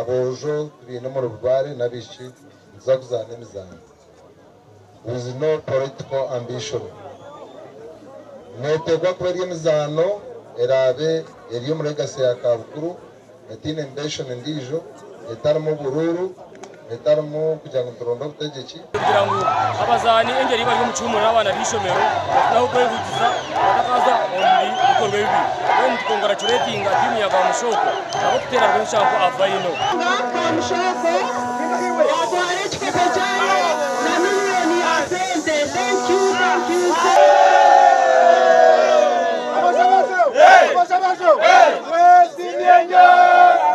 Aboojo tubaine omuri Bubare n'abaishiki nituza kuzaana emizaano with no political ambition. Neeteekwa kuba eri emizaano eraabe eri omu legacy ya Kabukuru etaine ambition endiijo, etarimu buruuru, etarimu kugira ngu nituronda obutegyeki. Kugira ngu abazaani engyeri ei bari omu kihumuro n'abaana b'eishomero bafune ah'okwehugiza batakaza omu bikorwa ebibi. Mbwenu nitukongarachuretinga tiimu ya Kamushooko ahabw'okuteera Rwenshanku aha fayino. Kamushooko yatwara ekikopo kyayo na miriyoni ya sente. Thank you, thank you.